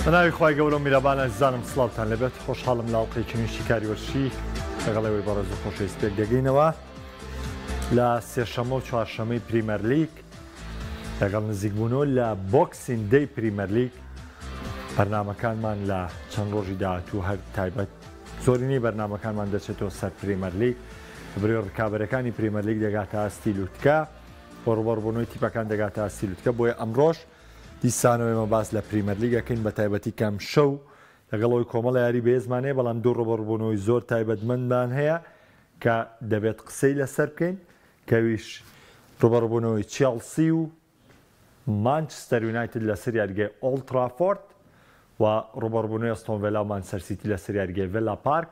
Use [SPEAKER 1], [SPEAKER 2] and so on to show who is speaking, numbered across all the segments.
[SPEAKER 1] بەناوی خوای گەورە و میرەبان ئەزیزانم سڵاوتان لێبێت خۆشحاڵم لە ئەڵقەیەکی نوێی شیکاری وەرزشی لەگەڵ ئێوەی بەڕێز و خۆشەویست پێک دەگەینەوە لە سێشەممە و چوارشەممەی پریمەرلیگ لەگەڵ نزیکبوونەوە لە Boxing Day پریمەرلیگ بەرنامەکانمان لە چەند ڕۆژی داهاتوو هەر تایبەت زۆرینەی بەرنامەکانمان دەچێتەوە سەر پریمەرلیگ بەرەی ڕکابەرەکانی پریمەرلیگ دەگاتە ئاستی لوتکە و ڕوبەڕبوونەوەی تیپەکان دەگاتە ئاستی لوتکە بۆیە ئەمڕۆش دیسانەوە ئێمە باس لە پریمەرلیگ ئەکەین بە تایبەتی کە ئەمشەو لەگەڵ ئەوەی کۆمەڵە یاری بەهێزمان هەیە بەڵام دوو ڕوبەڕبوونەوەی زۆر تایبەتمەندمان هەیە کە دەبێت قسەی لەسەر بکەین کە ئەویش ڕوبەڕبوونەوەی چێڵسی و مانچستەر یونایتد لەسەر یاریگای ئۆڵترافۆرد و ڕوبەڕبوونەوەی ئەستۆن ڤێلا و مانچستەر سیتی لەسەر یاریگای ڤێلا پارک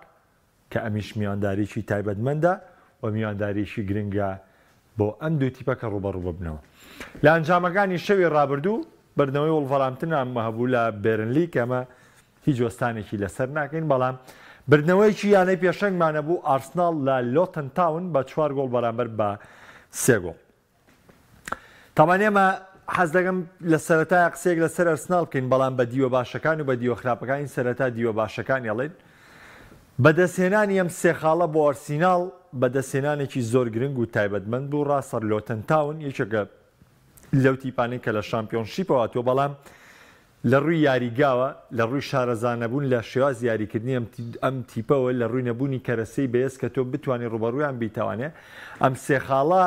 [SPEAKER 1] کە ئەمیش میوانداریی تایبەتمەندە و میوانداریی گرنگە بۆ ئەم دوو تیپە کە ڕووبەڕوو ببنەوە. لە ئەنجامەکانی شەوی ڕابردوو، بردنەوەی وڵڤەرامپتن هەبوو لە بێرنلی کە ئەمە هیچ وەستانێکی لەسەر ناکەین، بەڵام بردنەوەیەکی یانەی پێشەنگمان هەبوو ئارسناڵ لە لۆتن تاون بە چوار گۆڵ بەرامبەر بە سێ گۆڵ. تەبعەن ئێمە حەز دەکەم لە سەرەتای قسەیەک لەسەر ئەرسناڵ بکەین بەڵام بە دیوە باشەکان و بە دیوە خراپەکانی سەرەتا دیوە باشەکانی ئەڵێن بەدەستهێنانی ئەم سێ خاڵە بۆ ئەرسیناڵ بەدەستهێنانێکی زۆر گرنگ و تایبەتمەند بوو ڕاستە لۆتن تاون یەکێکە لەو تیپانەی کە لە شامپیۆنشیپەوە هاتووە بەڵام لە ڕووی یاریگاوە، لە ڕووی شارەزانەبوون لە شێوازی یاریکردنی ئەم تیپەوە، لە ڕووی نەبوونی کەرەسەی بەهێز کە تۆ بتوانی ڕووبەڕوویان بیتەوانێ، ئەم سێ خاڵە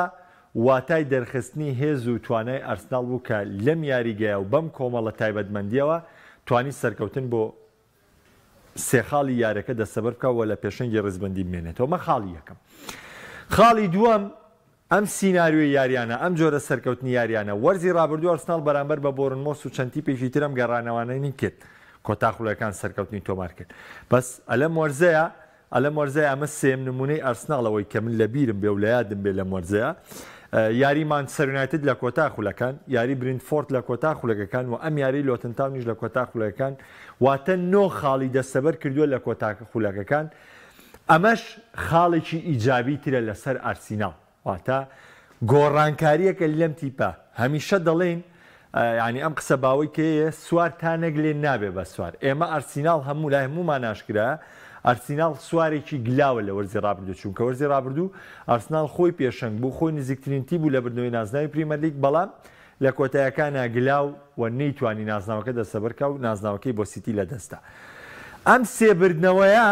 [SPEAKER 1] واتای دەرخستنی هێز و توانای ئارسناڵ بوو کە لەم یاریگایە و بەم کۆمەڵە تایبەتمەندییەوە توانی سەرکەوتن بۆ سێ خاڵی یارەکە دەستەبەر بکا و لە پێشەنگی ڕیزبەندی بمێنێتەوە. ئەمە خاڵی یەکەم. خاڵی دووەم، ئەم سیناریۆی یاریانە، ئەم جۆرە سەرکەوتنی یاریانە، وەرزی رابردوو ئەرسناڵ بەرامبەر بە بۆرنمۆس و چەند تیپێکی تر ئەم گەڕانەوانەی کرد، کۆتا خولەکان سەرکەوتنی تۆمار کرد. بەس ئەلەم وەرزەیا، ئەلەم وەرزەیا ئەمە سێیەم نموونەی ئەرسناڵ ئەوەی کە من لەبیرم بێ و لە یادم بێ لەم وەرزەیا، یاری مانچستەر یونایتد لە کۆتا خولەکان، یاری برینتفۆرد لە کۆتا خولەکەکان و ئەم یاری لۆتن تاونیش لە کۆتا خولەکەکان، واتە نۆ خاڵی دەستەبەر کردووە لە کۆتا خولەکەکان. ئەمەش خاڵێکی ئیجابی ترە لەسەر ئارسیناڵ، واتە گۆڕانکارییەکە لەم تیپە، هەمیشە دەڵێین یانی ئەم قسە باوەی کە هەیە سوار تا نەگلێ نابێ بە سوار، ئێمە ئارسیناڵ هەموو لای هەموومان ئاشکرایە ئارسیناڵ سوارێکی گلاوە لە وەرزی ڕابردوو، چونکە وەرزی ڕابردوو ئارسناڵ خۆی پێشەنگ بوو، خۆی نزیکترین تیپ بوو لە بردنەوەی نازناوی پریمەرلیگ، بەڵام لە کۆتایەکانا گلاو و نەیتوانی نازناوەکە دەستەبەر کا و نازناوەکەی بۆ سیتی لەدەستدا. ئەم سێ بردنەوەیە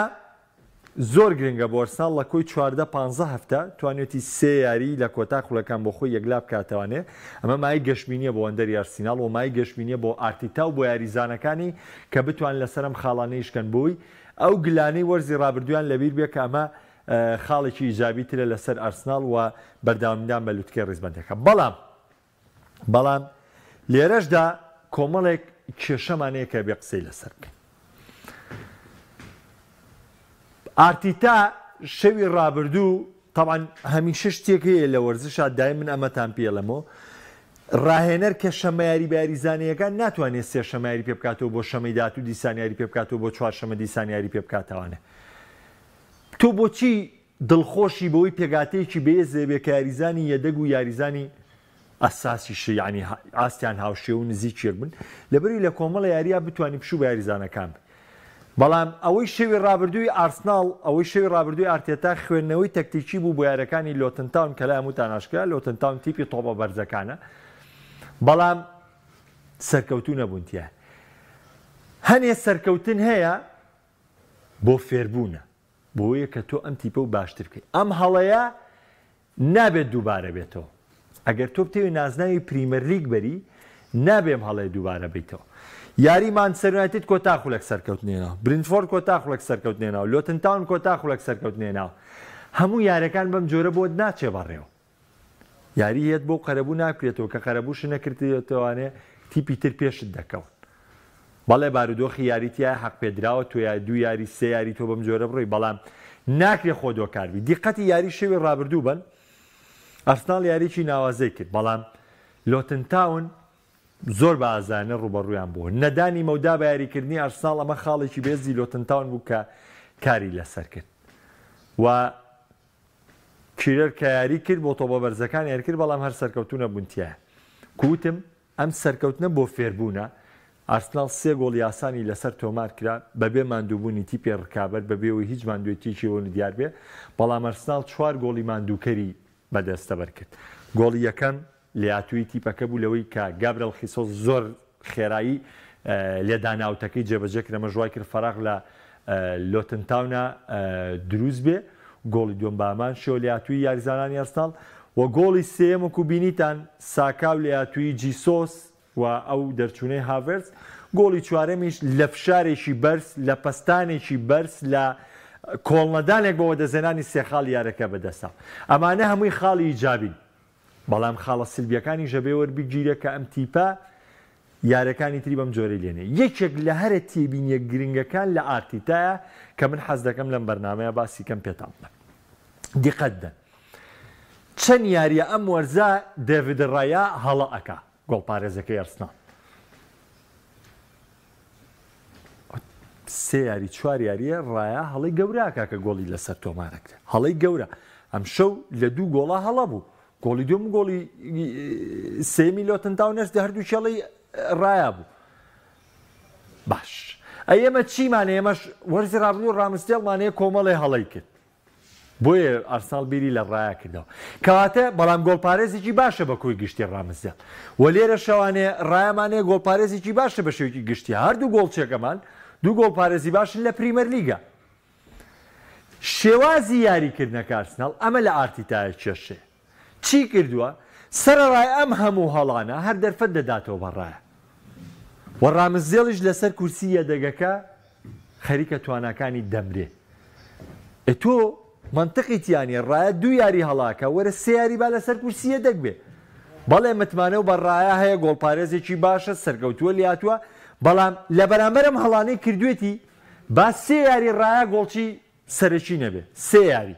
[SPEAKER 1] زۆر گرنگە بۆ ئەرسناڵ لە کۆی 14 پانزە هەفتە توانیوێتی سێ یاریی لە کۆتا خولەکان بۆ خۆی یەکلا بکاتەوانێ ئەمە مایەی گەشبینیە بۆ ئەندەری ئەرسیناڵ و مایەی گەشبینیە بۆ ئارتیتا و بۆ یاریزانەکانی کە بتوان لەسەر ئەم خاڵانە ئیشکەن بۆی ئەو گلانەی وەرزی رابردوویان لەبیر بێ کە ئەمە خاڵێکی ئیجابی ترە لەسەر ئەرسناڵ و بەردەوامیدان بە لوتکەی ریزبەندەکە بەڵام بەڵام لێرەشدا کۆمەڵێک کێشەمان هەیە کە بێ قسەی لەسەر بکەین. ئارتیتا شەوی ڕابردوو تەبعەن هەمیشە شتێک هەیە لە وەرزشا دایم من ئەمەتان پێڵێمەوە ڕاهێنەر کە شەمە یاری بە یاریزانەکان ناتوانێت سێ شەمە یاری پێ بکاتەوە بۆ شەمەی داهاتوو دیسان یاری پێ بکاتەوە بۆ چوارشەمە دیسان یاری پێ بکاتەوانێ تۆ بۆچی دڵخۆشی بەوەی پێکهاتەیەکی بەهێز دەبێت کە یاریزانی یەدەگ و یاریزانی ئەساسیش یانی ئاستیان هاوشێوە و نزیک یەک بن لەبەروی لە کۆمەڵە یارییا بتوانی پشوو بە یاریزانەکان بی بەڵام ئەوەی شەوی ڕابردووی ئارسناڵ ئەوەی شەوی ڕابردووی ئارتێتا خوێندنەوەی تەکتیکی بوو بۆ یاریەکانی لۆتن تاون کە لای هەمووتان ئاشکرا لۆتن تاون تیپی تۆپە بەرزەکانە بەڵام سەرکەوتوو نەبوون تیا هەنێ سەرکەوتن هەیە بۆ فێربوونە بۆیە کە تۆ ئەم تیپە و باشتر بکەی ئەم هەڵەیە نابێت دووبارە بێتەوە ئەگەر تۆ بتەوێت نازناوی پریمەرلیگ بەری نابێ ئەم هەڵەیە دووبارە بیتەوە یاری مانچستەر یونایتد کۆتا خولەک سەرکەوتنی هێناوە برینتفۆرد کۆتا خولەک سەرکەوتنی هێناوە لۆتن تاون کۆتا خولەک سەرکەوتنی هێناوە هەموو یاریەکان بەم جۆرە بۆت ناچێ بەڕێوە یاری هێت بۆ قەرەبوو ناکرێتەوە کە قەرەبووش نەکردێتەوانێ تیپی تر پێشت دەکەون بەڵێ بارودۆخی یاری تیایە حەق پێدراوە تۆ یا دوو یاری سێ یاری تۆ بەم جۆرە بڕۆی بەڵام ناکرێ خۆ دۆکار بی دیقەتی یاری شەوی ڕابردوو بن ئەرسناڵ یاریی ناوازەی کرد بەڵام لۆتن تاون زۆر بە ئازایانە ڕووبەڕوویان بووە نەدانی مەودا بە یاریکردنی ئەرسناڵ ئەمە خاڵێکی بێزی لۆتن تاون بوو کە کاری لەسەر کرد و کیرەر کە یاری کرد بۆ تۆپە بەرزەکان یاری کرد بەڵام هەر سەرکەوتوو نەبوون تیایە کوتم ئەم سەرکەوتنە بۆ فێربوونە. ئارسناڵ سێ گۆڵی ئاسانی لەسەر تۆمار کرا بەبێ ماندووبوونی تیپی ڕکابەر، بەبێ ئەوەی هیچ ماندوێتییەکی بۆ دیار بێ، بەڵام ئەرسناڵ چوار گۆڵی ماندووکەری بەدەستەبەر کرد. گۆڵی یەکەم لێهاتوویی تیپەکە بوو لەوەی کە گابرێل خیسۆس زۆر خێرایی لێدانە ئاوتەکەی جێبەجێ کرد، ئەمەش وای کرد فەراغ لە لۆتن تاونا دروست بێ. گۆڵی دووەم بە هەمان شێوە لێهاتوویی یاریزانانی ئەرسناڵ و گۆڵی سێیەم وەکو بینیتان ساکا و لێهاتوویی جیسۆس و ئەو دەرچوونەی هاڤێرتز، گۆڵی چوارەمیش لە فشارێکی بەرز، لە پەستانێکی بەرز، لە کۆڵنەدانێک بۆ وەدەستهێنانی سێ خاڵی یارییەکە بەدەستە. ئەمانە هەمووی خاڵی ئیجابین، بەڵام خاڵە سلبییەکانیش ئەبێ وەربگیرێ کە ئەم تیپە یارییەکانی تری بەم جۆرەی لێنێ. یەکێک لە هەرە تێبینییە گرنگەکان لە ئارتیتایە کە من حەز دەکەم لەم بەرنامەیە باسی کەم پێتان بڵێم. دیقەت دەن. چەند یارییە ئەم وەرزە دێڤید ڕایا هەڵە ئەکا گۆڵپارێزەکەی ئەرسناڵ. سێ یاری چوار یاریە ڕایا هەڵەی گەورە ئەکا کە گۆڵی لەسەر تۆمارەکرێ هەڵەی گەورە ئەمشەو لە دوو گۆڵا هەڵە بوو گۆڵی دوم گۆڵی سێمی لۆتن تاونەش هەردوو چێڵی ڕایا بوو باش ئەی ئێمە چیمان ئێمەش وەرزی ڕابردوو ڕامستێڵمان هەیە کۆمەڵێ هەڵەی کرد بۆیە ئارسناڵ بیری لە ڕایا کردەوە. کەواتە بەڵام گۆڵپارێزێکی باشە بە کۆی گشتی ڕامسدێڵ. وە لێرە شەوانێ ڕایامان هەیە گۆڵپارێزێکی باشە بە شێوەیەکی گشتی. هەردوو گۆڵچیەکەمان دوو گۆڵپارێزی باشن لە پریمەرلیگا. شێوازی یاریکردنەکە ئارسناڵ ئەمە لە ئارتیتایە کێشەیە. چی کردووە؟ سەرەڕای ئەم هەموو هەڵانە هەر دەرفەت دەداتەوە بە ڕایا و ڕامسدێڵیش لەسەر کورسی یەدەگەکە خەریکە تواناکانی دەمرێ. ئێ تۆ مەنتقی تیا نیە ڕایا دوو یاری هەڵاکە وەرە سێ یاری با لەسەر کورسی یەدەگ بێ. بەڵێ متمانەو بە ڕایا هەیە گۆڵپارێزێکی باشە سەرکەوتووە لێهاتووە بەڵام لەبەرامبەر ئەم هەڵانەی کردوێتی با سێ یاری ڕایا گۆڵچی سەرەکی نەبێ سێ یاری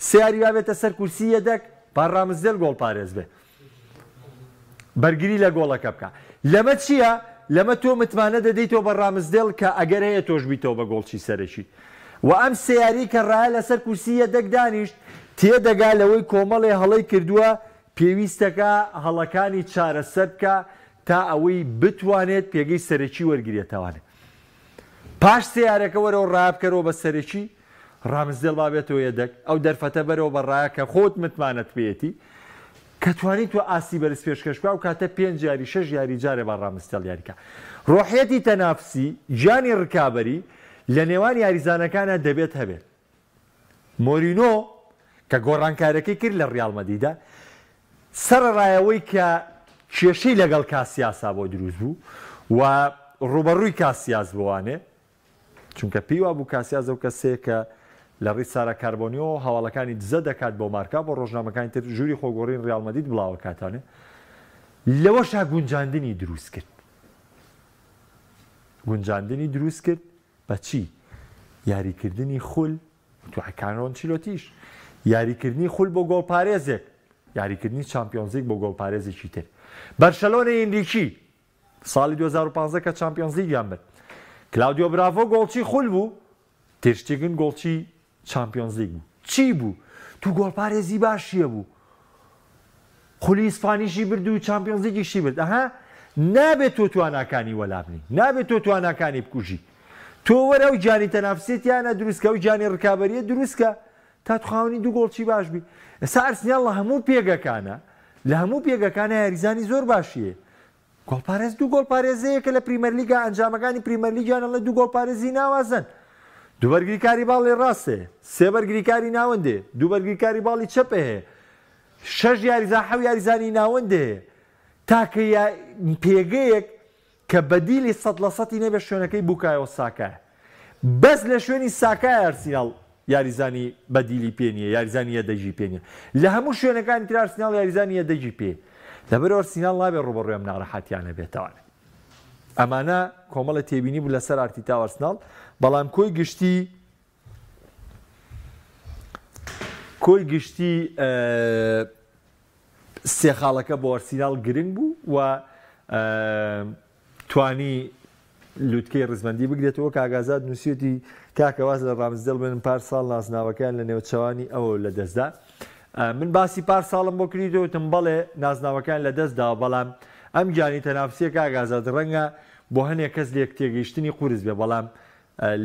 [SPEAKER 1] سێ یاری با بێتە سەر کورسی یەدەک با ڕامسدێل گۆڵپارێز بێ بەرگری لە گۆڵەکە بکا لەمە چییە لەمە تۆ متمانە دەدەیتەوە بە ڕامسدێل کە ئەگەر هەیە تۆش بیتەوە بە گۆڵچی سەرەکی و ئەم سێ یاری کە ڕایە لەسەر کورسی یەدەک دانیشت تێدەگا لەوەی کۆمەڵێ هەڵەی کردووە پێویستەکە هەڵەکانی چارەسەر بکا تا ئەوەی بتوانێت پێگەی سەرەکی وەرگرێتەوانێ پاش سەیارەکە وەرەوە ڕایە بکەرەوە بە سەرەکی ڕامسدێڵ با بێتەوە یەدەگ ئەو دەرفەتە بەرەوە بە ڕایە کە خۆت متمانەت پێیەتی کە توانی تۆ ئاستی بەرز پێشکەش بکە ئەو کاتە پێنج یاری شەش یاری جارێ با ڕامسدێڵ یاریکا ڕۆحیەتی تەنافسی گیانی ڕکابەری لە نێوان یاریزانەکانە دەبێت هەبێت مۆرینۆ کە گۆڕانکاریەکەی کرد لە ڕیاڵ مەدریدا، سەرەڕای ئەوەی کە کێشەی لەگەڵ کاسیاسا بۆ دروست بوو و ڕووبەڕووی کاسیاس بووانێ، چونکە پێی وابوو کاسیاس ئەو کەسەیە کە لە ڕێی سارا کاربۆنیۆوە هەواڵەکانی دزە دەکات بۆ مارکا، بۆ ڕۆژنامەکانی تر ژووری خۆگۆڕین ڕیاڵ مەدرید بڵاوەکاتانێ، لەوەشا گونجاندنی دروست کرد. گونجاندنی دروست کرد بە چی؟ یاریکردنی خول، دوای کارلۆ ئەنچیلۆتیش، یاریکردنی خول بۆ گۆڵپارێزێک، یاریکردنی چامپیۆنزلیگ بۆ گۆڵپارێزێکی تر. بەرشەلۆنەی ئینریکی ساڵی 2015 کە چامپیۆنزلیگیان برد، کلاودیۆ براڤۆ گۆڵچی خول بوو، تێرشتیگن گۆڵچی چامپیۆنزلیگ بوو چی بوو تو گۆڵپارێزی باشیە بوو خولی ئیسپانیشی برد و چامپیۆنزلیگیشی برد ئەها نابێت تۆ تواناکانی وەلابنی نابێت تۆ تواناکانی بکوژی تۆ وەرە ئەو گیانی تەنافسیەتیانە دروستکە ئەو گیانی ڕکابەریە دروستکە تا تو خاوەنی دوو گۆڵچی باش بی ئێستا ئەرسناڵ لە هەموو پێگەکانە لە هەموو پێگەکانە یاریزانی زۆر باشیە گۆڵپارێز دوو گۆڵپارێزەیە کە لە پریمەرلیگا ئەنجامەکانی پریمەرلیگیان ئەڵێ دوو گۆڵپارێزی ناوازەن. دوو بەرگریکاری باڵی ڕاست هەیە، سێ بەرگریکاری ناوەند هەیە، دوو بەرگریکاری باڵی چەپ هەیە، شەش یاریزان حەو یاریزانی ناوەند هەیە. تاکە پێگەیەک کە بەدیلی سەد لە سەتی نەبێت شوێنەکەی بوکایۆ ساکایە. بەس لە شوێنی ساکایە ئەرسیناڵ یاریزانی بەدیلی پێ نییە، یاریزانی یەدەگی پێ نییە. لە هەموو شوێنەکانی تر ئارسیناڵ یاریزانی یەدەگی پێیە. لەبەرئەوە ئەرسیناڵ نابێت ڕووبەڕووی ئەم ناڕەحەتیانە بێتەوە. ئەمانە کۆمەڵە تێبینی بوو لەسەر ئارتیتا و ئەرسناڵ، بەڵام کۆی گشتی کۆی گشتی سێ خاڵەکە بۆ ئەرسیناڵ گرنگ بوو و توانی لوتکەی ڕیزبەندی بگرێتەوە کاک ئازاد نووسیوتی کاکە واز لە ڕامسدێڵ بێنن پار ساڵ نازناوەکەیان لە نێوچەوانی ئەوە لە دەستدا من باسی پار ساڵم بۆ کردیتەوە وتم بەڵێ نازناوەکەیان لە دەست داوە بەڵام ئەم گیانی تەنافسیە کاک ئازاد ڕەنگە بۆ هەنێک کەس لێک تێگەیشتنی قورس بێ بەڵام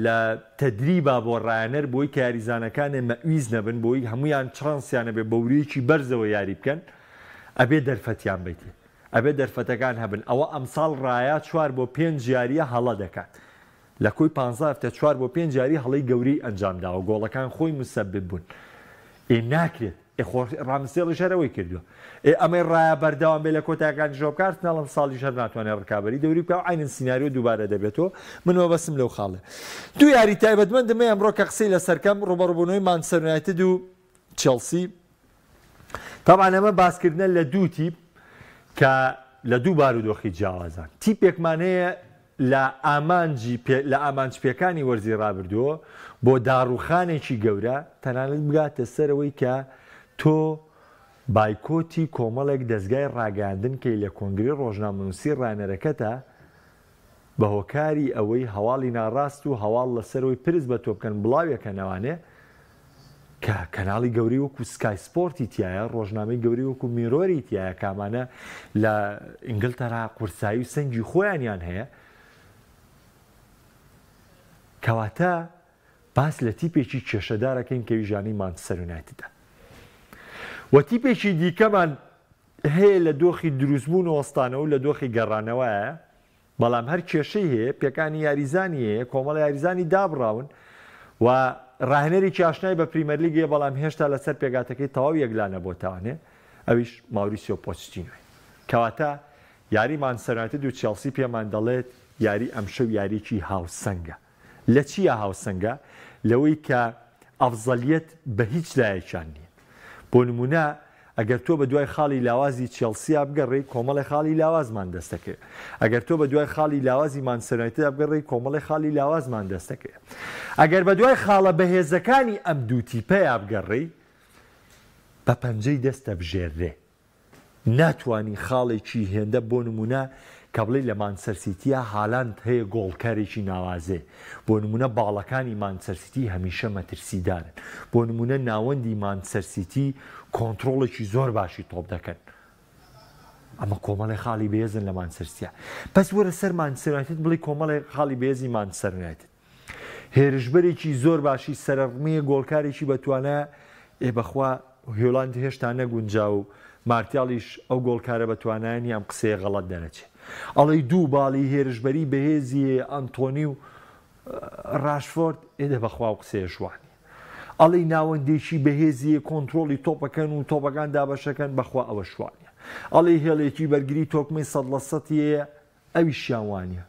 [SPEAKER 1] لە تەدریبا بۆ ڕایەنەر بۆی کە یاریزانەکانێ مەئویز نەبن بۆی هەموویان چانسیان هەبێ بە ورەیەکی بەرزەوە یاری بکەن ئەبێ دەرفەتیان بەیتێ ئەبێ دەرفەتەکان هەبن ئەوە ئەمساڵ ڕایا چوار بۆ پێنج یاریە هەڵە دەکات لە کۆی پانزە هەفتە چوار بۆ پێنج یاری هەڵەی گەورەی ئەنجام داوە گۆڵەکان خۆی مسبب بوون ئێ ناکرێت ئێ خۆ ڕامسدێڵیش هەر ئەوەی کردووە ئێ ئەمەی ڕایا بەردەوام بێ لە کۆتایەکانیشەوە بکا ئارسناڵ ئەمساڵیش هەر ناتوانێت ڕکابەری دەوری بکا و عەینەن سیناریۆ دووبارە دەبێتەوە من مەبەستم لەو خاڵێ دوو یاری تایبەتمەندم هەیە ئەمڕۆ کە قسەی لەسەر کەم ڕووبەڕووبوونەوەی مانچستەر یونایتد و چێڵسی تەبعەن ئەمە باسکردنە لە دوو تیپ کە لە دوو بارودۆخی جیاوازان تیپێکمان هەیە لە ئامانجی لە ئامانج پێکانی وەرزی ڕابردووە بۆ داڕوخانێکی گەورە تەنانەت بگاتە سەرەوەی کە تۆ بایکۆتی کۆمەڵێک دەزگای ڕاگەیاندن کەی لە کۆنگرەی ڕۆژنامەنووسی ڕانەرەکەتا بە هۆکاری ئەوەی هەواڵی ناڕاست و هەواڵ لەسەرەوەی پرس بە تۆ بکەن بڵاویەکەنەوانێ کە کەناڵی گەورەی وەکو سکای سپۆرتی تیایە، ڕۆژنامەی گەورەی وەکو میرۆری تیایە کە ئەمانە لە ئینگلتەرا قورسایی و سەنگی خۆیانیان هەیە. کەواتە باس لە تیپێکی کێشەدارەکەین کە ویژانەی مانچستەر یونایتدە. و تیپێکی دیکەمان هەیە لە دۆخی دروستبوون و وەستانەوە و لە دۆخی گەڕانەوەیە بەڵام هەر کێشەی هەیە، پێکانی یاریزانی هەیە، کۆمەڵە یاریزانی دابڕاون و راهێنەرێکی ئاشنای بە پریمەرلیگ هەیە، بەڵام هێشتا لەسەر پێکهاتەکەی تەواو یەکلا نەبۆتەوانێ، ئەویش ماوریسیۆ پۆچتینۆیە. کەواتە یاری مانچستەر یونایتد و چێڵسی پێمان دەڵێت یاری ئەمشەو یاریی هاوسەنگە. لە چیا هاوسەنگە؟ لەوەی کە ئەفزەلیەت بە هیچ لایەکیان نییە. بۆ نموونە ئەگەر تۆ بە دوای خاڵی لاوازی چێڵسیا بگەڕێی کۆمەڵێ خاڵی لاوازمان دەست دەکەوێ. ئەگەر تۆ بە دوای خاڵی لاوازی مانچستەر یونایتدا بگەڕێی کۆمەڵێ خاڵی لاوازمان دەست دەکەوێ. ئەگەر بە دوای خاڵە بەهێزەکانی ئەم دوو تیپەیا بگەڕێی بە پەنجەی دەست دەبژێررێ. ناتوانی خاڵێکی هێندە بۆ نمونە کە بڵێی لە مانچستەر سیتیا هالاند هەیە گۆڵکەرێکی ناوازەیە بۆ نمونە باڵەکانی مانچستەر سیتی هەمیشە مەترسیدارن بۆ نمونە ناوەندی مانچستەر سیتی کۆنترۆڵێکی زۆر باشی تۆپ دەکەن ئەمە کۆمەڵێ خاڵی بەهێزن لە مانچستەر سیتیا بەس وەرە سەر مانچستەر یونایتد بڵێ کۆمەڵێ خاڵی بەهێزی مانچستەر یونایتد هێرشبەرێکی زۆر باشی سەرەڕمییە گۆڵکارێکی بەتوانایە ئێ بەخوا هۆلاند هێشتا نەگونجا و مارتیاڵیش ئەو گۆڵکارە بەتوانایە نیە ئەم قسەیە غەڵەت دەرەچێ ئەڵێی دوو باڵی هێرشبەری بەهێزی هەیە ئەنتۆنی و ڕاشفۆرد ئێ دە بەخوا ئەو قسەیەش وا نیە ئەڵێی ناوەندێکی بەهێزی هەیە کۆنترۆڵی تۆپەکەن و تۆپەکان دابەشەکەن بەخوا ئەوەش وا نیە ئەڵێی هێڵێکی بەرگری تۆکمەی سەد لە سەتی هەیە ئەویشیان وانیە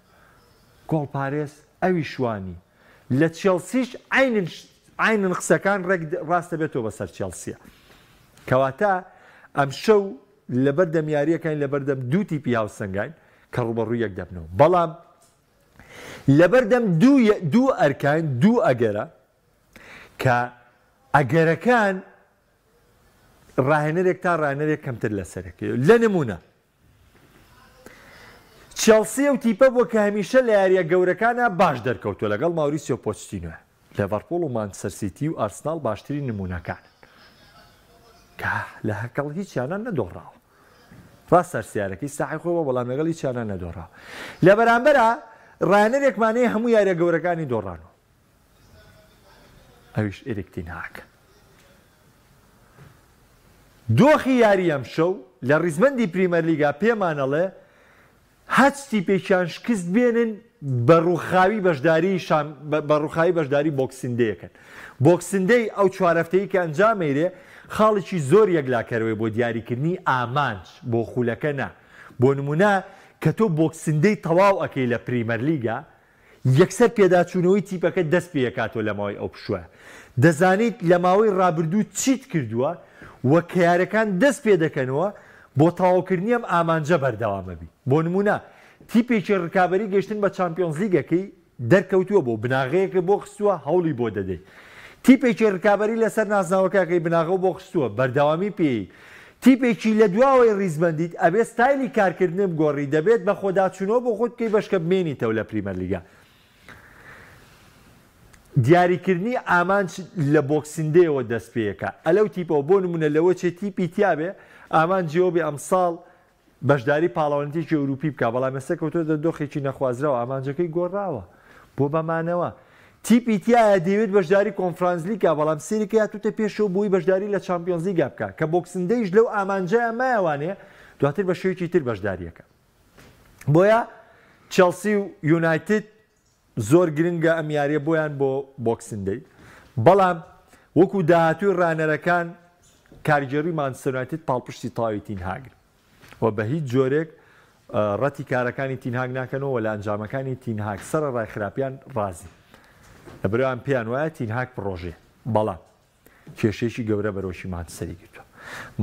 [SPEAKER 1] گۆڵپارێز ئەویش وانی لە چێڵسیش عەینن عەینن قسەکان ڕێک ڕاست دەبێتەوە بەسەر چێڵسیە کەواتە ئەمشەو لەبەردەم یاریەکەین لەبەردەم دوو تیپی هاوسەنگاین کە ڕوبەڕوو یەک دەبنەوە بەڵام لەبەردەم دوو دوو ئەرکاین دوو ئەگەرە کە ئەگەرەکان ڕاهێنەرێک تا ڕاهێنەرێک کەمتر لەسەرەکەی لە نمونە چێڵسی ئەو تیپە بووە کە هەمیشە لە یارییە گەورەکانا باش دەرکەوتووە لەگەڵ ماوریسیۆ پۆچتینۆ. لێڤەرپوڵ و مانچستەر سیتی و ئارسناڵ باشترین نموونەکانن کە لە هەکەڵ هیچیانان نەدۆڕاوە. ڕاستە سیارەکەی ساحی خۆی بووە بەڵام لەگەڵ هیچیانان نەدۆڕاوە. لە بەرامبەرا ڕاهێنەرێکمان هەیە هەموو یارییە گەورەکانی دۆڕانووە ئەویش ئێریک تین هاگە. دۆخی یاری ئەمشەو لە ریزبەندی پریمەرلیگا پێمان ئەڵێ هەچ تیپێکیان شکست بێنن بە رووخاوی بەشداری شام بە رووخاوی بەشداری بۆکسینگ دەی ئەکەن. بۆکسینگ دەی ئەو چوار هەفتەی کە ئەنجام ئەیرێ خاڵێکی زۆر یەکلاکەرەوەی بۆ دیاریکردنی ئامانج بۆ خولەکە نا. بۆ نموونە کە تۆ بۆکسینگ دەی تەواو ئەکەی لە پریمەرلیگا یەکسەر پێداچوونەوەی تیپەکەت دەست پێکاتەوە لە ماوەی ئەو پشووە. دەزانیت لە ماوەی ڕابردوو چیت کردووە و کە یاریەکان دەست پێدەکەنەوە بۆ تەواوکردنی ئەم ئامانجە بەردەوامەبی. بۆ نموونە تیپێکی ڕکابەری گەشتن بە چامپیۆنزلیگەکەی دەرکەوتووە بۆ بناغەیەکت بۆ خستووە هەوڵی بۆ دەدەیت. تیپێکی ڕکابەری لەسەر نازناوەکەکەی بناغەو بۆ خستووە بەردەوامی پێی تیپێکی لە دواوەی ڕیزبەندیت ئەبێت ستایلی کارکردنت بگۆڕی دەبێت بەخۆداچوونەوە بۆ خۆت بکەی بەشکە بمێنیتەوە لە پریمەرلیگا دیاریکردنی ئامانج لە بۆکسینگ دەیەوە دەست پێکا ئەلەو تیپەوە بۆ نمونە لەوە چێ تیپی تیابێ ئامانجی ئەوە بێ ئەمساڵ. بەشداری پاڵەوانێتیەکی ئەوروپی بکا، بەڵام ئێستا کەوتۆتە دۆخێکی نەخوازراو، ئامانجەکەی گۆڕاوە بۆ بە مانەوە. تیپی تیایە دەیەوێت بەشداری کۆنفرانسلیگ کا، بەڵام سەیرەکەی هاتووتە پێشەوە بۆی بەشداری لە چامپیۆنزلیگا بکا، کە Boxing Day یش لەو ئامانجەیا مایەوانێ دواتر بە شێوەیەکی تر بەشداریەکە. بۆیە چێڵسی و یونایتد زۆر گرنگە ئەم یاریە بۆیان بۆ Boxing Day، بەڵام وەکو داهاتووی ڕانەرەکان کارگێڕی مانچستەر یونایتد پاڵپشتی تەواوی تین هاگن و بە هیچ جۆرێک ڕەتی کارەکانی تین هاگ ناکەنەوە و لە ئەنجامەکانی تین هاگ سەرەڕای خراپیان ڕازین. لەبەرئەوە پێیان وایە تین هاگ پڕۆژەیە، بەڵام کێشەیەکی گەورە بەرۆکی مانچستەری گرتووە.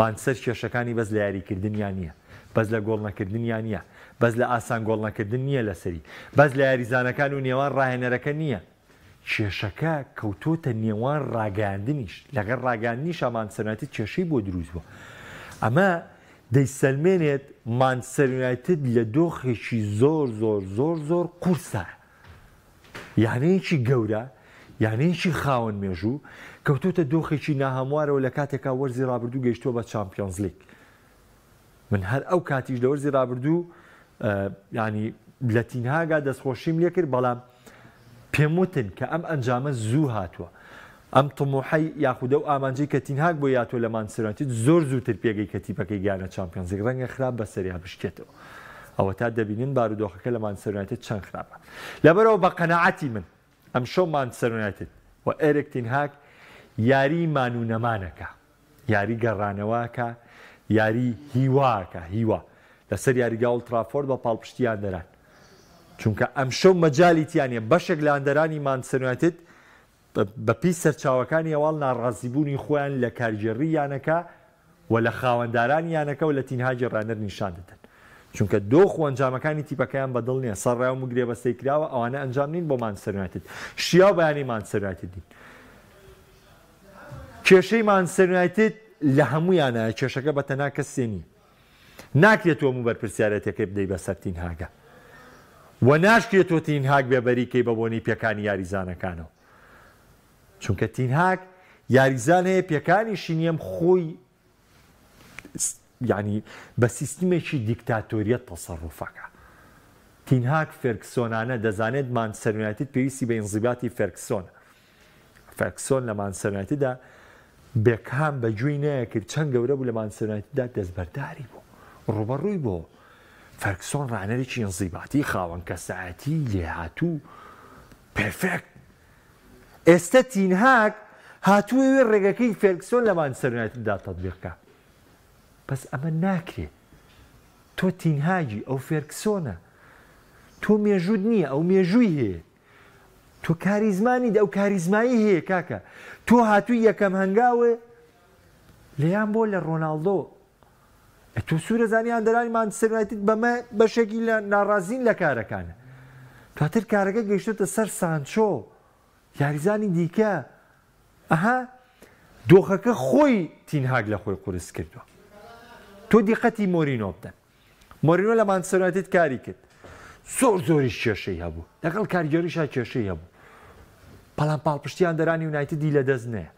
[SPEAKER 1] مانچستەر کێشەکانی بەس لە یاریکردنیا نییە، بەس لە گۆڵ نەکردنیا نییە، بەس لە ئاسان گۆڵ نەکردن نییە لەسەری، بەس لە یاریزانەکان و نێوان ڕاهێنەرەکە نییە، کێشەکە کەوتۆتە نێوان ڕاگەیاندنیش، لەگەڵ ڕاگەیاندنیشا مانچستەر یونایتد کێشەی بۆ دروست بووە. ئەمە دەیسەلمێنێت مانچستەر یونایتد لە دۆخێکی زۆر زۆر زۆر زۆر قورسایە. یانەیەکی گەورە، یانەیەکی خاوەن مێژوو، کەوتۆتە دۆخێکی ناهەموارەوە لە کاتێکا وەرزی ڕابردوو گەیشتووە بە چامپیۆنزلیگ. من هەر ئەو کاتیش لە وەرزی رابردوو یانی لە تینهاگا دەستخۆشیم لێکرد بەڵام پێم وتن کە ئەم ئەنجامە زوو هاتووە ئەم طموحەی یاخود ئەو ئامانجەی کە تینهاگ بۆی هاتووە لە مانچستەر یونایتد زۆر زووتر پێگەی کە تیپەکەی گەیانە چامپیۆنزلیگ ڕەنگە خراپ بەسەریا بشکێتەوە ئەوەتا دەبینن بارودۆخەکە لە مانچستەر یونایتد چەند خراپە لەبەرەوە بە قەناعەتی من ئەمشەو مانچستەر یونایتد و ئێریک تینهاگ یاری مان و نەمانەکە یاری گەڕانەوەکە، یاری هیواکە، هیوا، لەسەر یاریگا ئۆڵدترافۆرد بە پاڵپشتی هاندەران، چونکە ئەمشەو مەجالی تیا نیە، بەشێک لە هاندەرانی مانچستەر یونایتد بەپێی سەرچاوەکانی هەواڵ ناڕازیبوونی خۆیان لە کارگێڕی یانەکە و لە خاوەندارانی یانەکە و لە تینهاگی ڕاهێنەر نیشان دەدەن، چونکە دۆخ و ئەنجامەکانی تیپەکەیان بەدڵ نیە، سەرڕای ئەو گرێبەستەی کراوە ئەوانە ئەنجام نین بۆ مانچستەر یونایتد، شیاو بە یانەی مانچستەر یونایتد نین. کێشەی مانچستەر یونایتد لە هەموویانایە، کێشەکە بە تەنها کەسێ نییە. ناکرێت تۆ هەموو بەرپرسیارێتیەکەی بدەی بەسەر تین هاگا و ناشکرێت تۆ تین هاگ بێبەری کەی بە بۆنەی پێکانی یاریزانەکانەوە. چونکە تین هاگ یاریزان هەیە پێکانیشی نییەم خۆی یانی بە سیستمێکی دیکتاتۆریەت تەسەروفەکە. تین هاگ فێرگسۆنانە دەزانێت مانچستەر یونایتد پێویستی بە ئینزیباتی فێرگسۆنە. فێرگسۆن لە مانچستەر یونایتددا بێکهام بە گوێی نەیەکرد چەند گەورە بوو لە مانچستەر یونایتددا دەستبەرداری بوو ڕووبەڕووی بۆ فێرگسۆن ڕانەرێکی ئینزیباتی خاوەن کەسایەتی لێهاتوو perfect ئێستە تین هاگ هاتووە وێ ڕێگەکەی فێرگسۆن لە مانچستەر یونایتددا تەتبیق کا بەس ئەمە ناکرێ تۆ تین هاگی ئەو فێرگسۆنە تۆ مێژووت نییە ئەو مێژووی هەیە تۆ کاریزما نیت ئەو کاریزمایی هەیە کاکە تۆ هاتووی یەکەم هەنگاوێ لێیان بۆ لە ڕۆناڵدۆ تۆ سوورە زانی هاندەرانی مانچستەر یونایتد بەمە بەشێکی لە ناڕازین لە کارەکانە دواتر کارەکە گەیشتۆتە سەر سانچۆ یاریزانی دیکە ئەها دۆخەکە خۆی تینهاگ لە خۆی قورس کردووە تۆ دیقەتی مۆرینۆ بدەن مۆرینۆ لە مانچستەر یونایتد کاری کرد زۆر زۆریش کێشەی هەبوو لەگەڵ کارگێڕیشا کێشەی هەبوو بەڵام پاڵپشتی هاندەرانی یونایتدی لەدەست نەیە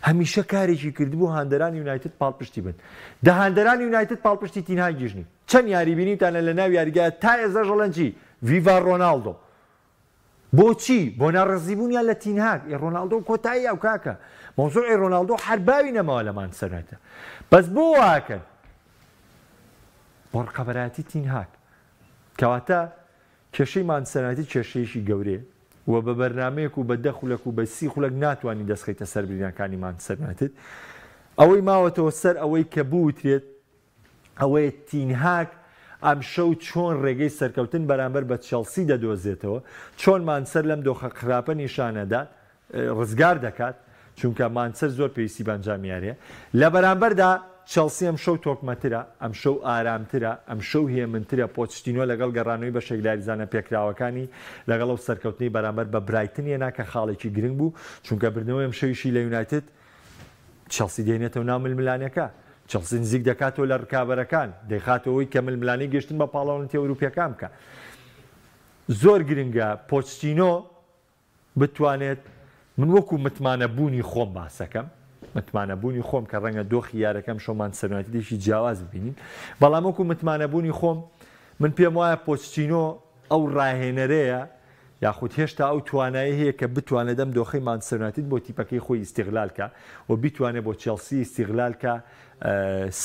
[SPEAKER 1] هەمیشە کارێکی کردبوو هاندەرانی یونایتد پاڵپشتی بن دە هاندەرانی یونایتد پاڵپشتی تین هاگیش نین چەند یاری بینیتانە لە ناو یاریگا تا ئێستاش ئەڵێن چی ڤیڤا ڕۆناڵدۆ بۆچی بۆ ناڕەزیبوونیان لە تین هاگ ئێ ڕۆناڵدۆ کۆتایی ئەو کاکە مەوزوعی ڕۆناڵدۆ هەر باوی نەماوە لە مانچستەر یونایتد بەس بۆ واکەن بۆ ڕقەبەرایەتی تین هاگ کەواتە کێشەی مانچستەر یونایتد کێشەیەکی گەورەیە و بە بەرنامەیەک و بە دە خولەک و بە سی خولەک ناتوانین دەست خەیتە سەر برینەکانی مانچستەر یونایتد. ئەوەی ماوەتەوە سەر ئەوەی کە بوترێت ئەوەیە تین هاگ ئەمشەو چۆن ڕێگەی سەرکەوتن بەرامبەر بە چێڵسی دەدۆزێتەوە، چۆن مانچستەر لەم دۆخە خراپە نیشانەدات ڕزگار دەکات، چونکە مانچستەر زۆر پێویستی بە ئەنجامی یارییە. لە بەرامبەردا چێڵسی ئەمشەو تۆکمەترە، ئەمشەو ئارامترە، ئەمشەو هێمنترە، پۆچتینۆ لەگەڵ گەڕانەوەی بەشێک لە یاریزانە پێکراوەکانی، لەگەڵ ئەو سەرکەوتنەی بەرامبەر بە برایتن هێنا کە خاڵێکی گرنگ بوو، چونکە بردنەوەی ئەمشەویشی لە یونایتد چێڵسی دێنێتەوە ناو ململانێکە، چێڵسی نزیک دەکاتەوە لە رکابەرەکان، دەیخاتەوە ئەوەی کە ململانێی گەیشتن بە پاڵەوانێتی ئەوروپییەکان بکات. زۆر گرنگە پۆچتینۆ بتوانێت من وەکو متمانە بوونی خۆم باسەکەم. متمانەبوونی خۆم کە ڕەنگە دۆخی یارەکەم شەو مانچستەر یونایتدێکی جیاواز ببینین، بەڵام وەکو متمانەبوونی خۆم من پێم وایە پۆچتینۆ ئەو ڕاهێنەرەیە یاخود هێشتا ئەو توانایەی هەیە کە بتوانێت ئەم دۆخەی مانچستەر یونایتد بۆ تیپەکەی خۆی ئیستیغلال کا و بیتوانێت بۆ چێڵسی ئیستیغلال کا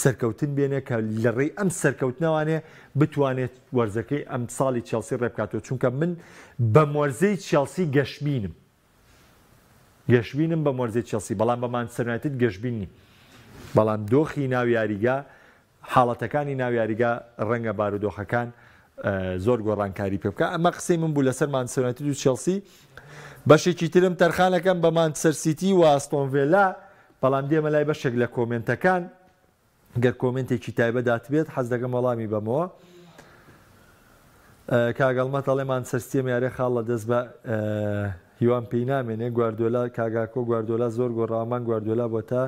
[SPEAKER 1] سەرکەوتن بێنێ کە لە ڕێی ئەم سەرکەوتنەوانێ بتوانێت وەرزەکەی ئەمساڵی چێڵسی ڕێبکاتەوە چونکە من بەم وەرزەی چێڵسی گەشبینم. گەشبینم بەم وەرزەی چێڵسی، بەڵام بە مانچستەر یونایتد گەشبین نیم. بەڵام دۆخی ناو یاریگا، حاڵەتەکانی ناو یاریگا ڕەنگە بارودۆخەکان زۆر گۆڕانکاری پێ بکا. ئەمە قسەی من بوو لەسەر مانچستەر یونایتد و چێڵسی. بەشێکی ترم تەرخانەکەم بە مانچستەر سیتی و ئاستۆن ڤێلا، بەڵام دێمە لای بەشێک لە کۆمێنتەکان. گەر کۆمێنتێکی تایبەت هاتبێت حەز دەکەم وەڵامی بەمەوە. کاک هەڵمەت ئەڵێ مانچستەر سیتی ئەم یاریە خاڵ لە دەست بە هیوام پێی نامێنێ گواردیۆلا کاگاکۆ گواردیۆلا زۆر گۆڕاوەمان گواردیۆلا بۆ تا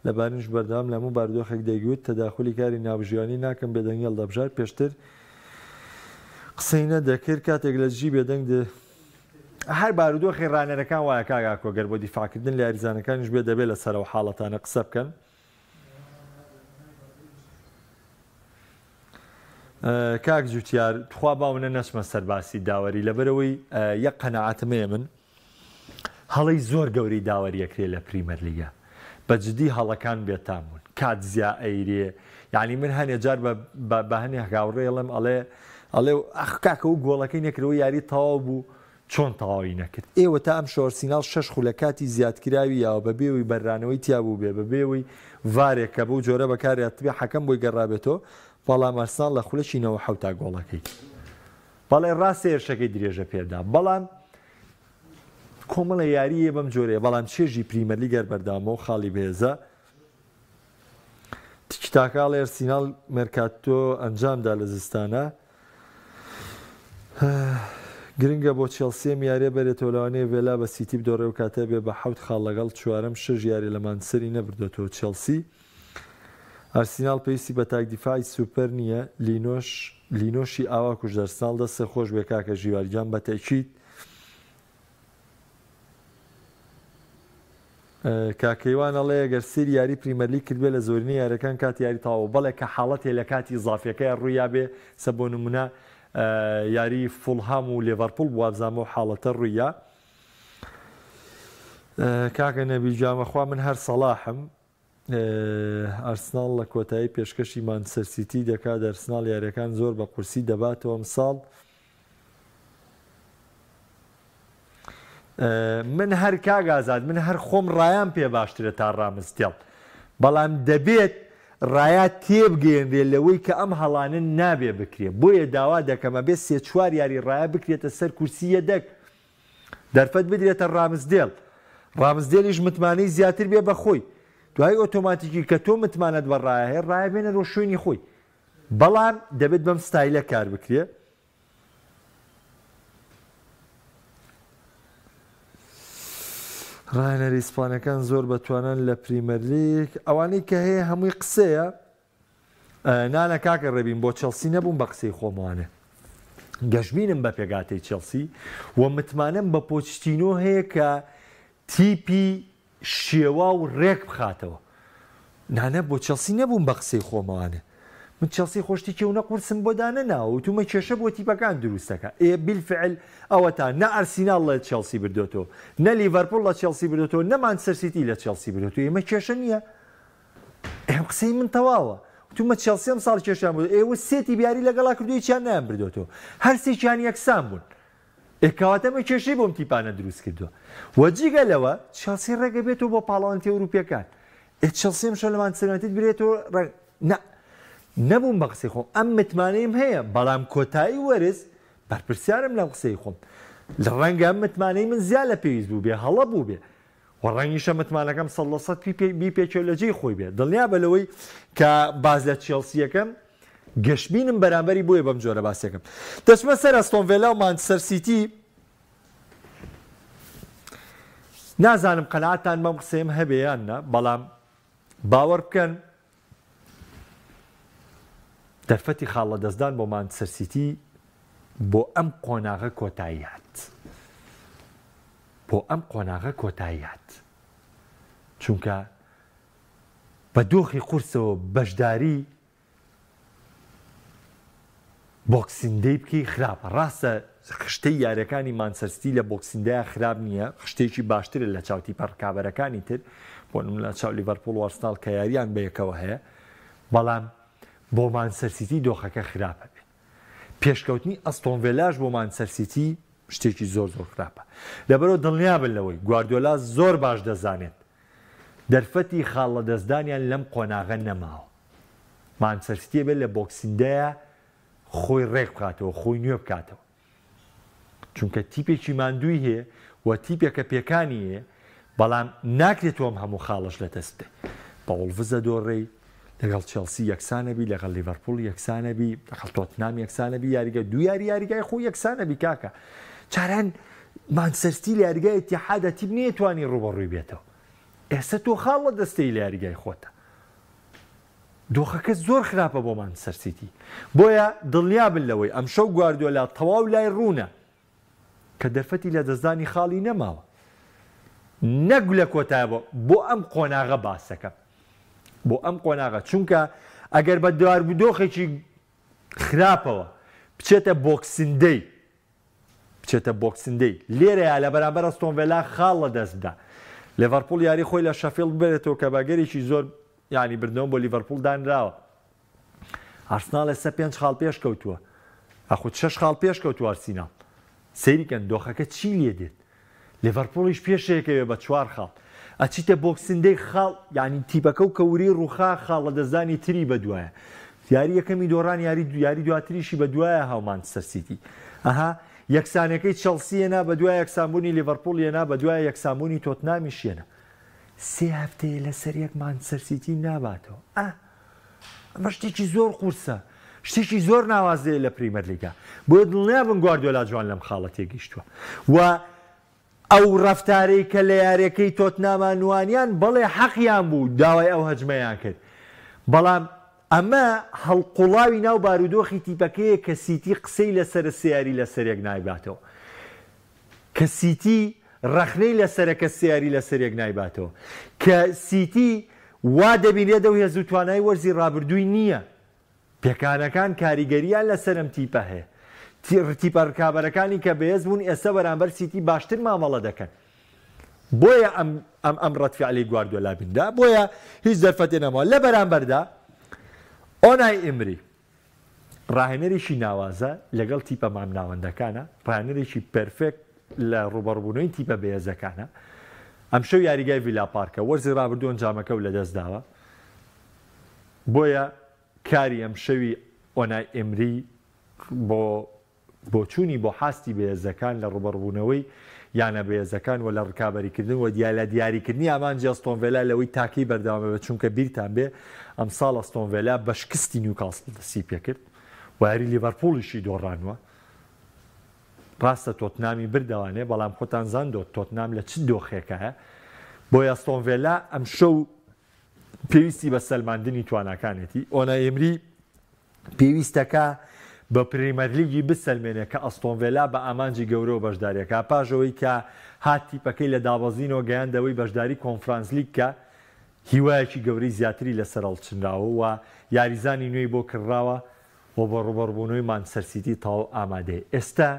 [SPEAKER 1] لە بارنیش بەردەوام لە هەموو بارودۆخێک دەیگوت تەداخولی کاری ناوبژیوانی ناکەم بێدەنگی هەڵدەبژارد پێشتر قسەی نەدەکرد کاتێک لە دژی بێدەنگ هەر بارودۆخی ڕانەرەکان وایە کاگاکۆ گەر بۆ دیفاعکردن لە یاریزانەکانیش بێ دەبێت لەسەر ئەو حاڵەتانە قسە بکەن. کاک جوتیار تخوا با منە نەچمە سەر باسی داوەری لەبەرەوەی یەک قەناعەتم هەیە من هەڵەی زۆر گەورەی داوەری ئەکرێ لە پریمەرلیگا بە جدی هەڵەکان بێتام بوون کات زیا ئەیرێ یعنی من هەنێ جار بە هەنێ هاوڕێڵم ئەڵێ ئەڵێ ئەخ کاکە و گۆڵەکەی نەکرەوە یاری تەواو بوو چۆن تەواوی نەکرد؟ ئێوە تا ئەمشەو ئەرسیناڵ شەش خولەک کاتی زیادکراوی یاوە بە بێ وەی بەررانەوەی تیا بووبێ بە بێ وەی ڤارێک کە بەو جۆرە بەکار هاتبێ حەکەم بۆی گەڕابێتەوە بەڵام ئەرسناڵ لە خولەکی 97 تا گۆڵەکەی بەڵێ ڕاستە هێرشەکەی درێژە پێدا بەڵام کۆمەڵە یارییە بەم جۆرەیە بەڵام چێژی پریمەرلیگ هەر بەردەوامە و خاڵی بەهێزە تیکیتاکا ئەڵێ ئەرسیناڵ مێرکاتۆ ئەنجامدا لە زستانە گرنگە بۆ چێڵسی ئەم یاریە بەرێتەوە لەوانەیە ڤێلا بە سیتی بدۆڕێ و کاتە بێ بە حەوت خاڵ لەگەڵ چوارەم شەش یاری لە مانچستەری نەبردۆتەوە چێڵسی ئەرسیناڵ پێویستی بە تاک دیفاعی سوپەر نییە لینۆش لینۆشی ئاوا کوشت ئەرسناڵ دەستێ خۆش بێ کاکە ژیوار گیان بە تەئکید کاک کەیوان ئەڵێ گەر سەیری یاری پریمەرلیگ کردبێ لە زۆرینەی یاریەکان کاتی یاری تەواو بەڵێ کە حاڵەتێ لە کاتی ئیزافیەکەیا ڕوویابێ سە بۆ نمونە یاری فوڵهام و لێڤەرپوڵ بوو وابزانم ئەو حاڵەتە ڕوویا کاکە نەبیل گیان بەخوا من هەر سەڵاحم ئارسناڵ لە کۆتایی پێشکەشی مانچستەر سیتی دەکات، ئارسناڵ یارییەکان زۆر بە قورسی دەباتەوە ئەمساڵ. من هەر کاک ئازاد من هەر خۆم ڕایام پێ باشترە تا ڕامسدێڵ بەڵام دەبێت ڕایا تێبگەیەنرێ لەوەی کە ئەم هەڵانە نابێ بکرێ بۆیە داوا دەکەم ئەبێ سێ چوار یاری ڕایا بکرێتە سەر کورسی یەدەگ دەرفەت بدرێتە ڕامسدێل، ڕامسدێلیش متمانەی زیاتر بێ بە خۆی، دوای ئۆتۆماتیکی کە تۆ متمانەت بە ڕایە هەیە، ڕایە بێنەرەوە شوێنی خۆی، بەڵام دەبێت بەم ستایلە کار بکرێ. ڕاهێنەری ئیسپانەکان زۆر بەتوانان لە پریمەرلیگ، ئەوانەی کە هەیە هەمووی قسەیە. نانا کاکە ڕێبین بۆ چێڵسی نەبووم بە قسەی خۆمەوانێ گەشبینم بە پێگاتەی چێڵسی و متمانەم بە پۆچتینۆ هەیە کە تیپی شێوا و ڕێک بخاتەوە نانە بۆ چێڵسی نەبووم بە قسەی خۆمەوانێ من چێڵسی خۆشتێکی و نەقورسم بۆ دانەناوە وتومە کێشە بۆ تیپەکان دروستەکە ئێ بیلفعل ئەوەتا نە ئەرسیناڵ لە چێڵسی بردۆتەوە نە لیڤەرپوڵ لە چێڵسی بردۆتەوە نە مانچستەر سیتی لە چێڵسی بردۆتەوە ئێمە کێشە نییە ئێ قسەی من تەواوە وتومە چێڵسی ئەم ساڵ کێشیان بۆ ئێوە سێ تیپ یاری لەگەڵا کردو هیچیان نایان بردۆتەوە هەرسێکیان یەکسان بوون ئێ کەواتە ئەمە کێشەی بۆم تیپانە دروست کردووە و جگە لەوە چێڵسی ڕێگە بێتەوە بۆ پاڵەوانێتی ئەوروپیەکان ئێ چێڵسی ئەمشەو لە مانچستەر یونایتد برێتەوە ڕێ نا نەبووم بە قسەی خۆم ئەم متمانەیم هەیە بەڵام کۆتایی وەرز بەرپرسیارم لەم قسەی خۆم لە ڕەنگە ئەم متمانەی من زیاد لە پێویست بوو بێ هەڵە بوو بێ وە ڕەنگیشە متمانەکەم 100% بیپێکێ و لە جێی خۆی بێ دڵنیابە لەوەی کە باس لە چێڵسی ئەکەم گەشبینم بەرامبەری بۆیە بەم جۆرە باسیەکەم دەچمە سەر ئەستۆن ڤێلا و مانچستەر سیتی نازانم قەناعەتتان بەم قسەیەم هەبێ یان نا بەڵام باوەڕ بکەن دەرفەتی خاڵ لەدەستدان بۆ مانچستەر سیتی بۆ ئەم قۆناغە کۆتایی هات بۆ ئەم قۆناغە کۆتایی هات چونکە. بە دۆخی قورسەوە بەشداری بۆکسینگ دەی بکەی خراپە ڕاستە خشتەی یاریەکانی مانچستەر سیتی لە بۆکسینگ دەیا خراپ نییە خشتەیەکی باشترە لە چاو تیپە ڕکابەرەکانی تر بۆ نمونە لە چاو لیڤەرپوڵ و ئەرسناڵ کە یاریان بەیەکەوە هەیە بەڵام بۆ مانچستەر سیتی دۆخەکە خراپە بێت پێشکەوتنی ئەستۆن ڤێلاش بۆ مانچستەر سیتی شتێکی زۆر زۆر خراپە لەبەرەوە دڵنیابن لەوەی گواردیۆلا زۆر باش دەزانێت دەرفەتی خاڵ لەدەستدانیان لەم قۆناغە نەماوە. مانچستەر سیتی ئەبێت لە بۆکسینگ دەیا خۆی ڕێک بخاتەوە، خۆی نوێ بکاتەوە. چونکە تیپێکی ماندووی هەیە و تیپێکە پێکانی هەیە، بەڵام ناکرێت تۆ ئەم هەموو خاڵەش لەدەست بدەی. بە وڵڤز دەدۆڕێی، لەگەڵ چێڵسی یەکسانەبی، لەگەڵ لیڤەرپوڵ یەکسانەبی، لەگەڵ تۆتنام یەکسانەبی، یاریگە دوو یاری یاریگای خۆی یەکسانەبی کاکە. جاران مانچستەر سیتی لە یاریگای ئیتیحادا تیپ نەیەتوانی ڕووبەڕووی بێتەوە. ئێستا تۆ خاڵ لە دەستەی لە یاریگای خۆتە. دۆخەکە زۆر خراپە بۆ مانچستەر سیتی. بۆیە دڵنیابن لەوەی ئەمشەو گواردیۆلا تەواو لای ڕوونە کە دەرفەتی لەدەستدانی خاڵی نەماوە. نەک لە کۆتایە بۆ بۆ ئەم قۆناغە باسەکەم. بۆ ئەم قۆناغە چونکە ئەگەر بە بارودۆخێکی خراپەوە بچێتە بۆکسینگ دەی بچێتە بۆکسینگ دەی لێرەیا لە بەرامبەر ئەستۆن ڤێلا خاڵ لەدەست بدا. لێڤەرپوڵ یاری خۆی لە شەفیڵد ببەرێتەوە کە بە ئەگەرێکی زۆر یانی بردنەوە بۆ لیڤەرپوڵ دانراوە. ئارسناڵ ئێستا پێنج خاڵ پێشکەوتووە یاخود شەش خاڵ پێشکەوتووە ئارسیناڵ. سەیری کەن دۆخەکە چی لێ دێت. لیڤەرپوڵیش پێشەکەوێ بە چوار خاڵ. ئەچیتە بۆکسینگ دەی خاڵ یانی تیپەکە و کە ورەی ڕووخا خاڵ لەدەستدانی تری بەدوایە. یاری یەکەمی دۆڕان یاری یاری دواتریشی بەدوایە هاو مانچستەر سیتی. ئەها یەکسانەکەی چێڵسی هێنا بەدوای یەکسانبوونی لیڤەرپوڵ هێنا بەدوای یەکسانبوونی تۆتنامیش هێنا. سێ هەفتەیە لەسەر یەک مانچستەر سیتی ناباتەوە. ئا ئەمە شتێکی زۆر قورسە، شتێکی زۆر ناوازەیە لە پریمەرلیگا، بۆیە دڵنیابن گواردیۆلا جوان لەم خاڵە تێگەیشتووە و ئەو رەفتارەی کە لە یاریەکەی تۆتناما نوانیان، بەڵێ حەقیان بوو داوای ئەو هەجمەیان کرد، بەڵام ئەمە هەڵقوڵاوی ناو بارودۆخی تیپەکەیە کە سیتی قسەی لەسەرە سێ یاری لەسەریەک نایباتەوە. کە سیتی رەخنەی لەسەرە کە سێ یاری لەسەریەک نایباتەوە، کە سیتی وا دەبینرێت ئەو هێز و توانای وەرزی رابردووی نییە، پێکانەکان کاریگەرییان لەسەر ئەم تیپە هەیە، تیپە رکابەرەکانی کە بەهێز بوون ئێستا بەرامبەر سیتی باشتر مامەڵە دەکەن، بۆیە ئەم ئەم ئەم رەدفیعلەی گواردیۆلا بینرا، بۆیە هیچ دەرفەتێ نەماوە، لە بەرامبەردا ئۆنای ئیمری ڕاهێنەرێکی ناوازە لەگەڵ تیپە مامناوەندەکانە، ڕاهێنەرێکی پێرفێکت لە ڕووبەڕووبوونەوەی تیپە بەهێزەکانە. ئەمشەو یاریگای ڤیلا پارکە، وەرزی ڕابردوو ئەنجامەکەو لەدەستداوە، بۆیە کاری ئەمشەوی ئۆنای ئێمری بۆ بۆچوونی بۆ حاستی بەهێزەکان لە ڕووبەڕووبوونەوەی یانە بەهێزەکان و لە ڕکابەریکردن و لە دیاریکردنی ئامانجی ئەستۆن ڤێلا لەوەی تا کەی بەردەوام بێت چونکە بیرتان بێ ئەمساڵ ئەستۆن ڤێلا بە شکستی نیوکاسڵ دەستی پێکرد و یاری لیڤەرپوڵیشی دۆڕانوە ڕاستە تۆتنامی بردەوانێ بەڵام خۆتان زان دۆت تۆتنام لە چ دۆخێکایە بۆیە ئەستۆن ڤێلا ئەمشەو پێویستی بە سەلماندنی تواناکانێتی ئۆنای ئێمری پێویستەکە بە پرێمەرلیگی بسەلمێنێ کە ئەستۆن ڤێلا بە ئامانجی گەورەوە بەشداریەکا پاش ئەوەی کە هات تیپەکەی لە دابەزینەوە گەیاندەوەی بەشداری کۆنفرانسلیگ کە هیوایەکی گەورەی زیاتری لەسەر هەڵچنراوە و یاریزانی نوێی بۆ کڕراوە و بۆ ڕوبەڕبوونەوەی مانچستەر سیتی تەواو ئامادەیە ئێستا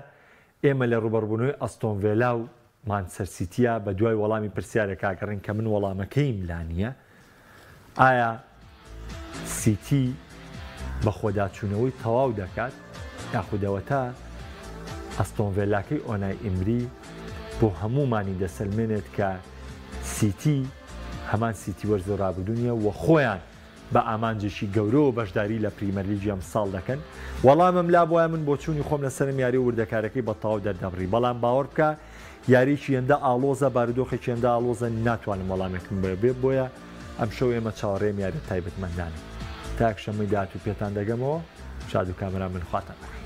[SPEAKER 1] ئێمە لە ڕوبەڕبوونەوەی ئەستۆن ڤێلا و مانچستەر سیتییە بەدوای وەڵامی پرسیارێک ئەگەڕێین کە من وەڵامەکەیم لا نییە، ئایا سیتی بەخۆداچوونەوەی تەواو دەکات یاخود ئەوەتا ئەستۆن ڤێلاکەی ئۆنای ئیمری بۆ هەموومانی دەسەلمێنێت کە سیتی هەمان سیتی وەرزی رابردوو نییە و خۆیان بە ئامانجێکی گەورەوە بەشداری لە پریمەرلیگی ئەمساڵ دەکەن؟ وەڵامم لابوایە من بۆچوونی خۆم لەسەر ئەم یاریە و وردەکاریەکەی بە تەواو دەردەبڕی بەڵام باوەڕ بکە یاریەکی هێندە ئاڵۆزە بارودۆخێکی هێندە ئاڵۆزە ناتوانم وەڵامێکم بۆ بێ بۆیە ئەمشەو ئێمە چاوەڕێی ئەم یاریە تایبەتمەندانەین تا یەکشەممەی داهاتوو پێتان دەگەمەوە شاد و کامەران بن خواتان لەگەڵ.